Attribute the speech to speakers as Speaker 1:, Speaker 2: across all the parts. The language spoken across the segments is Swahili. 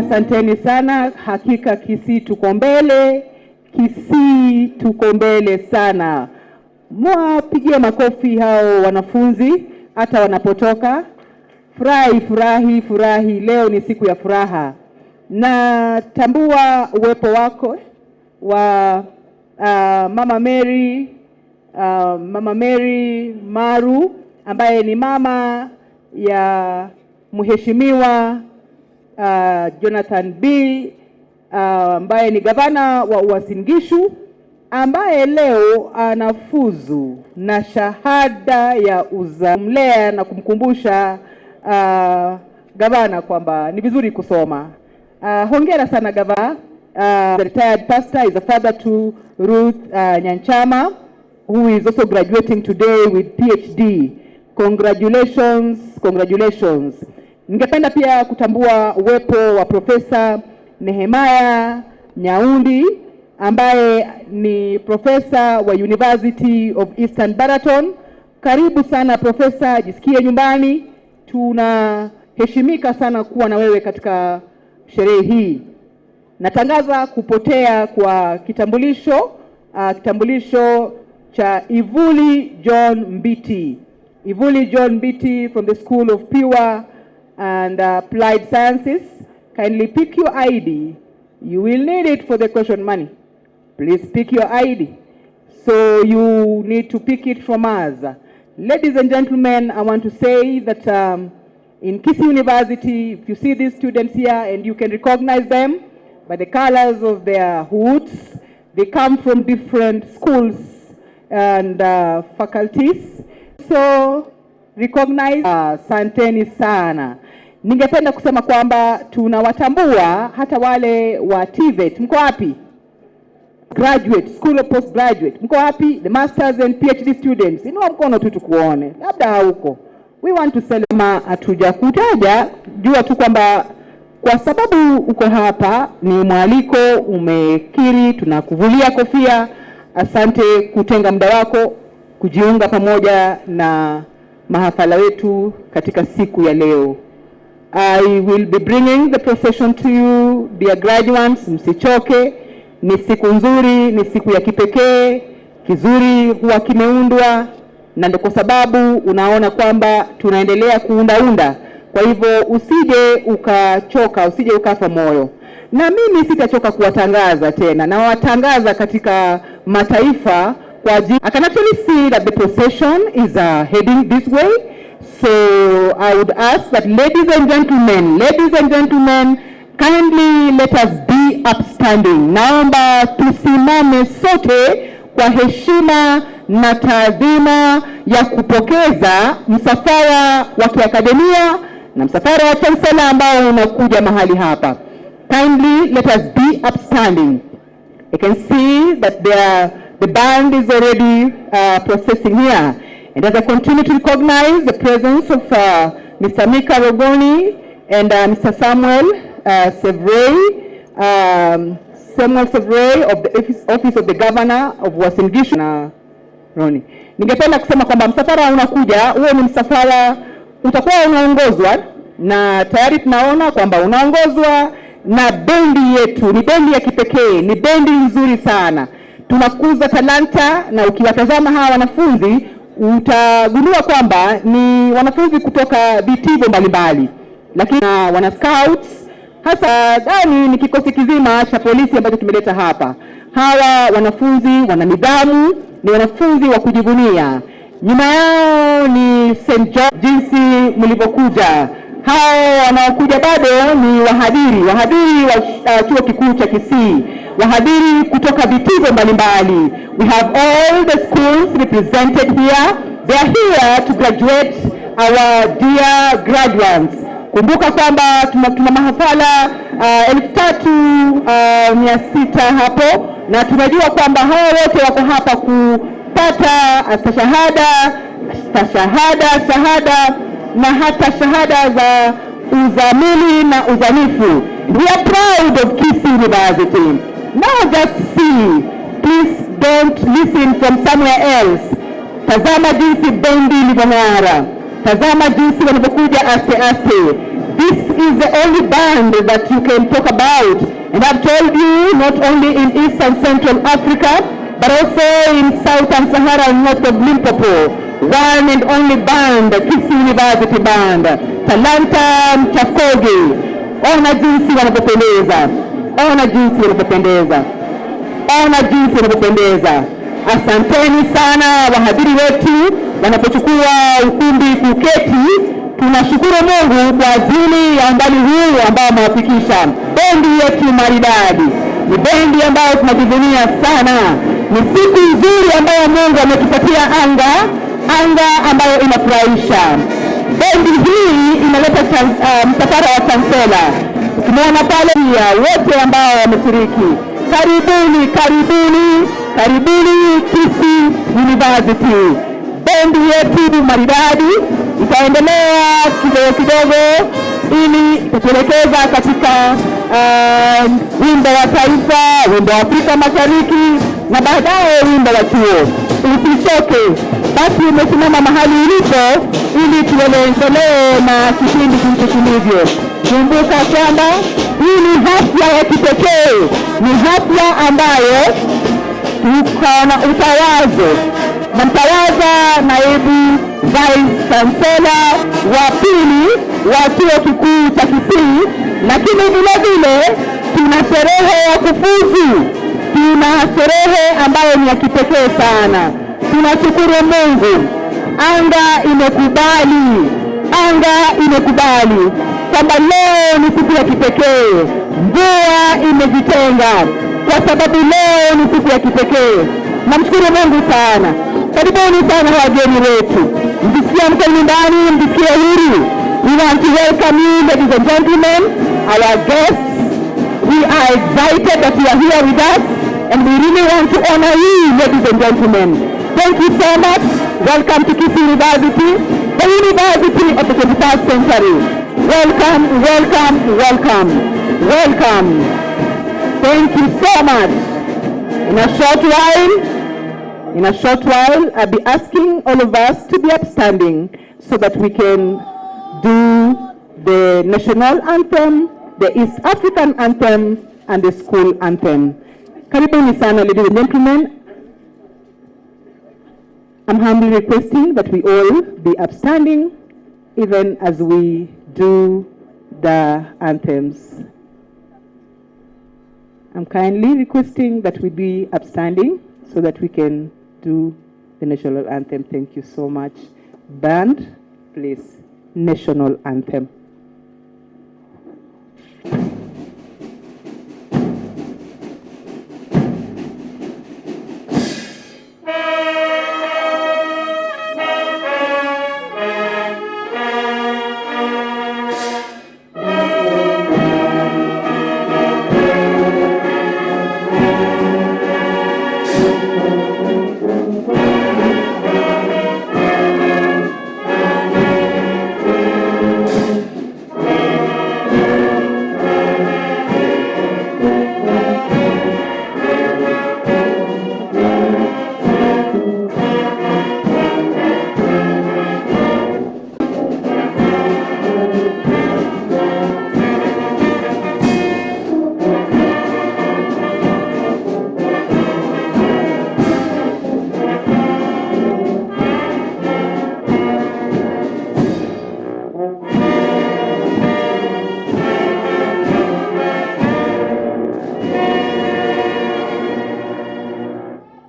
Speaker 1: Asanteni sana. Hakika Kisii tuko mbele, Kisii tuko mbele sana. Mwapigie makofi hao wanafunzi hata wanapotoka. Furahi, furahi, furahi. Leo ni siku ya furaha. Natambua uwepo wako wa Mama Mary Maru ambaye ni mama ya Mheshimiwa Jonathan Bii ambaye ni gavana wa Uasin Gishu ambaye leo anafuzu na shahada ya uzamlea na kumkumbusha gavana kwamba ni vizuri kusoma. Hongera sana gavana. The retired pastor is a father to Ruth Nyanchama, who is also graduating today with PhD. Congratulations, congratulations. Ningependa pia kutambua uwepo wa Profesa Nehemiah Nyaundi ambaye ni profesa wa University of Eastern Baraton. Karibu sana profesa, jisikie nyumbani. Tunaheshimika sana kuwa na wewe katika sherehe hii. Natangaza kupotea kwa kitambulisho cha Ivuli John Mbiti. Ivuli John Mbiti from the School of Pure and Applied Sciences. Kindly pick your ID. You will need it for the caution money. Please pick your ID. So you need to pick it from us. Ladies and gentlemen, I want to say that in Kisii University, if you see these students here and you can recognize them by the colors of their hoods, they come from different schools and faculties. So recognize, asanteni sana. Ningependa kusema kwamba tunawatambua hata wale wa TVET. Mko wapi? Graduate, School of Postgraduate. Mko wapi? The masters and PhD students. Inua mkono tu tukuone. Labda hauko. We want to celebrate. Hatujakutaja, jua tu kwamba kwa sababu uko hapa ni mwaliko, umekiri, tunakuvulia kofia. Asante kutenga muda wako kujiunga pamoja na mahafala wetu katika siku ya leo. I will be bringing the procession to you, dear graduates. Msichoke, ni siku nzuri, ni siku ya kipekee. Kizuri huwa kimeundwa, na ndio kwa sababu unaona kwamba tunaendelea kuundaunda. Kwa hivyo usije ukachoka, usije ukafa moyo, na mimi sitachoka kuwatangaza tena, nawatangaza katika mataifa kwa ajili. I can actually see that the procession is heading this way. So I would ask that, ladies and gentlemen, kindly let us be upstanding. Naomba tusimame sote kwa heshima na taadhima ya kupokeza msafara wa kiakademia na msafara wa chancellor ambao unakuja mahali hapa. Kindly let us be upstanding. You can see that the band is already processing here. And as I continue to recognize the presence of Mr. Mika Rogoni and Mr. Samuel Sevrey of the Office of the Governor of Uasin Gishu na Roni. Ningependa kusema kwamba msafara unakuja, huo ni msafara utakuwa unaongozwa na tayari tunaona kwamba unaongozwa na bendi yetu. Ni bendi ya kipekee, ni bendi nzuri sana. Tunakuza talanta, na ukiwatazama hawa wanafunzi utagundua kwamba ni wanafunzi kutoka vitivo mbalimbali, lakini na wana scouts hasa dhani ni kikosi kizima cha polisi ambacho tumeleta hapa. Hawa wanafunzi wana nidhamu, ni wanafunzi wa kujivunia. Nyuma yao ni St. John, jinsi mlivyokuja. Hao wanaokuja bado ni wahadhiri, wahadhiri wa chuo kikuu cha Kisii, wahadhiri kutoka vitivo mbalimbali. We have all the schools represented here. They are here to graduate our dear graduates. Kumbuka kwamba tuna mahafala 3600 hapo, na tunajua kwamba hawa wote wako hapa kupata stashahada, stashahada, shahada na hata shahada za uzamili na uzamifu. We are proud of Kisii University. Now just see, please don't listen from somewhere else. Tazama jinsi bendi ilivyong'ara, tazama jinsi walivyokuja aste aste. This is the only band that you can talk about. And I've told you, not only in East and Central Africa, but also in Southern Sahara and north of Limpopo. One and only band, Kisii University Band. Talanta Mchakoge. Ona jinsi wanavyopendeza. Ona jinsi wanavyopendeza. Ona jinsi wanavyopendeza. Asanteni sana wahadhiri wetu wanapochukua ukumbi kuketi. Tunashukuru Mungu kwa ajili ya umbali huu ambao amewafikisha. Bendi yetu maridadi ni bendi ambayo tunajivunia sana. Ni siku nzuri ambayo Mungu ametupatia anga, anga ambayo inafurahisha. Bendi hii inaleta msafara wa chancellor. Tumeona pale pia wote ambao wameshiriki. Karibuni, karibuni, karibuni Kisii University. Bendi yetu maridadi itaendelea kidogo kidogo ili kutuelekeza katika wimbo wa taifa, wimbo wa Afrika Mashariki na baadaye wimbo wa chuo. Usichoke, basi umesimama mahali ulipo ili tuendelee na kipindi jinsi kilivyo. Kumbuka kwamba hii ni hafla ya kipekee, ni hafla ambayo tuko na utawazo na mtawaza naibu vice chancellor wa pili wa Chuo Kikuu cha Kisii, lakini vile vile tuna sherehe ya kufuzu, tuna sherehe ambayo ni ya kipekee sana. Tunashukuru Mungu, anga imekubali, anga imekubali kwamba leo ni siku ya kipekee. Mvua imejitenga kwa sababu leo ni siku ya kipekee. Namshukuru Mungu sana. Karibuni sana wageni wetu, mjisikie mko nyumbani, mjisikie huru. We want to welcome you, ladies and gentlemen, our guests. We are excited that you are here with us, and we really want to honor you, ladies and gentlemen. Thank you so much. Welcome to Kisii University, the university of the 21st century. Welcome, welcome, welcome, welcome. Thank you so much. In a short while, I'll be asking all of us to be upstanding so that we can do the national anthem, the East African anthem, and the school anthem. Karibuni sana, ladies and gentlemen. I'm humbly requesting that we all be upstanding even as we do the anthems. I'm kindly requesting that we be upstanding so that we can do the national anthem. Thank you so much. Band, please, national anthem.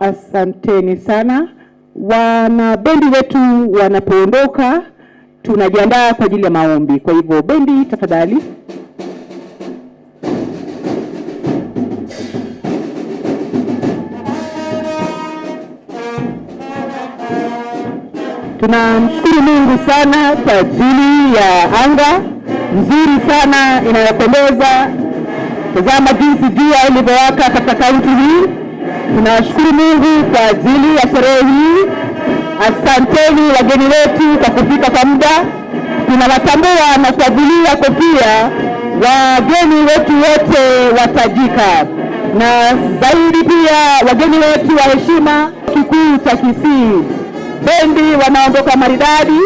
Speaker 1: Asanteni sana. Wana bendi wetu wanapoondoka, tunajiandaa kwa ajili ya maombi. Kwa hivyo bendi, tafadhali. Tunamshukuru Mungu sana kwa ajili ya anga nzuri sana inayopendeza. Tazama jinsi jua ilivyowaka katika kaunti hii. Tunashukuru Mungu kwa ajili ya sherehe hii. Asanteni wageni wetu kwa kufika kwa muda. Tunawatambua na kuwavulia kofia wageni wetu wote watajika, na zaidi pia wageni wetu wa heshima Kikuu cha Kisii. Bendi wanaondoka maridadi.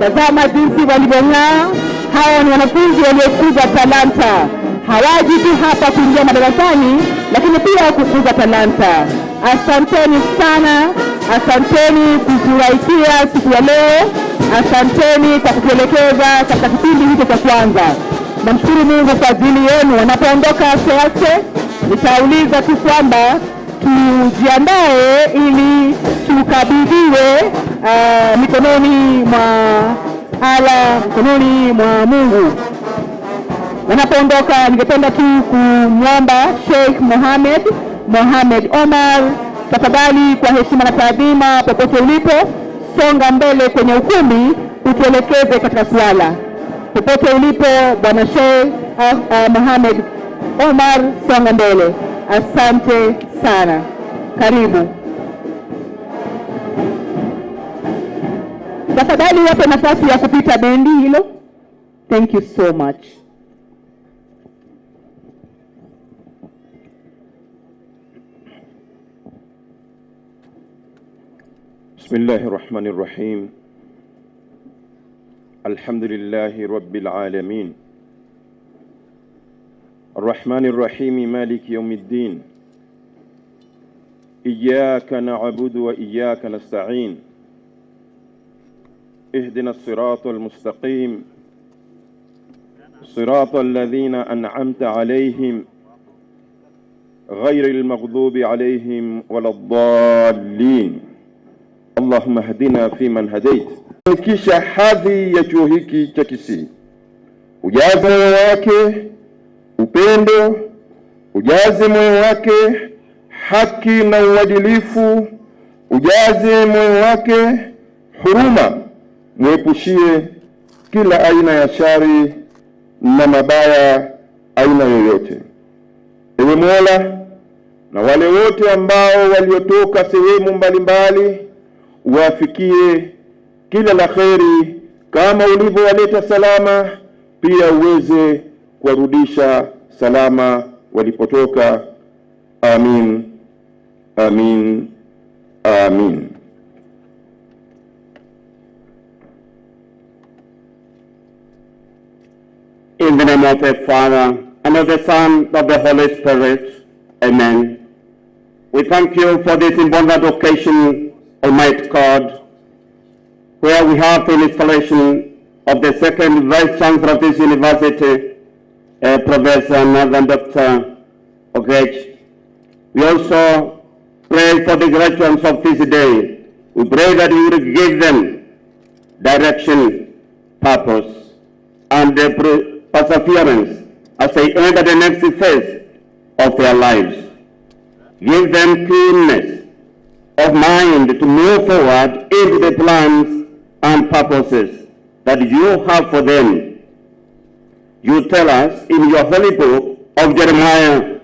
Speaker 1: Tazama jinsi walivyong'aa. Hawa ni wanafunzi waliokuza talanta, hawaji tu hapa kuingia madarasani, lakini pia kukuza talanta. Asanteni sana, asanteni kufurahikia siku ya leo, asanteni kwa kutuelekeza katika kipindi hiki cha kwanza. Namshukuru Mungu kwa ajili yenu. Wanapoondoka asease, nitauliza tu kwamba tujiandae ili tukabidhiwe mikononi mwa Allah, mikononi mwa Mungu. Wanapoondoka, ningependa tu kumwomba Sheikh Mohamed Mohamed Omar, tafadhali kwa heshima na taadhima, popote ulipo, songa mbele kwenye ukumbi utuelekeze katika swala. Popote ulipo, Bwana Sheikh Mohamed Omar, songa mbele. Asante sana, karibu. Tafadhali wape nafasi ya kupita bendi hilo. Thank you so much.
Speaker 2: بسم الله الرحمن الرحيم. الحمد لله رب العالمين، الرحمن الرحيم، مالك يوم الدين، إياك نعبد وإياك نستعين، اهدنا الصراط المستقيم، صراط الذين أنعمت عليهم غير المغضوب عليهم ولا الضالين. اللهم اهدنا فيمن هديت. Kisha hadhi ya chuo hiki cha Kisii, ujaze moyo wake upendo, ujaze moyo wake haki na uadilifu, ujaze moyo wake huruma, mwepushie kila aina ya shari na mabaya aina yoyote. Ewe Mola, na wale wote ambao waliotoka sehemu mbalimbali wafikie kila la kheri, kama ulivyowaleta salama, pia uweze kuwarudisha salama walipotoka. Amin, amin, amin.
Speaker 3: In the name of the Father, and of the Son, and of the Holy Spirit. Amen. We thank you for this important occasion, Almighty God, where we have the installation of the second Vice Chancellor of this university, Professor Nathan Dr. Okech. We also pray for the graduates of this day. We pray that you will give them direction, purpose, and the perseverance as they enter the next phase of their lives. Give them keenness of mind to move forward into the plans and purposes that you have for them. You tell us in your holy book of Jeremiah,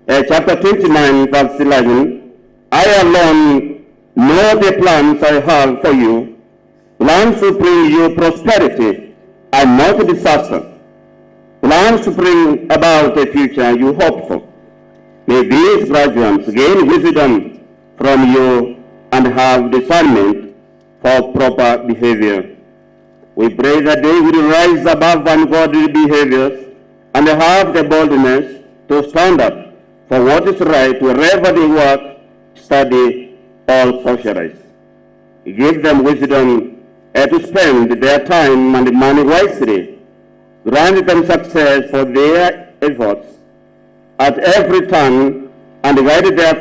Speaker 3: chapter 29, verse 11, I alone know the plans I have for you, plans to bring you prosperity and not disaster, plans to bring about a future you hope for. May these graduates gain wisdom from you and have discernment for proper behavior. We pray that they will rise above ungodly behaviors and have the boldness to stand up for what is right wherever they work, study, or socialize. Give them wisdom to spend their time and money wisely. Grant them success for their efforts at every turn and guide their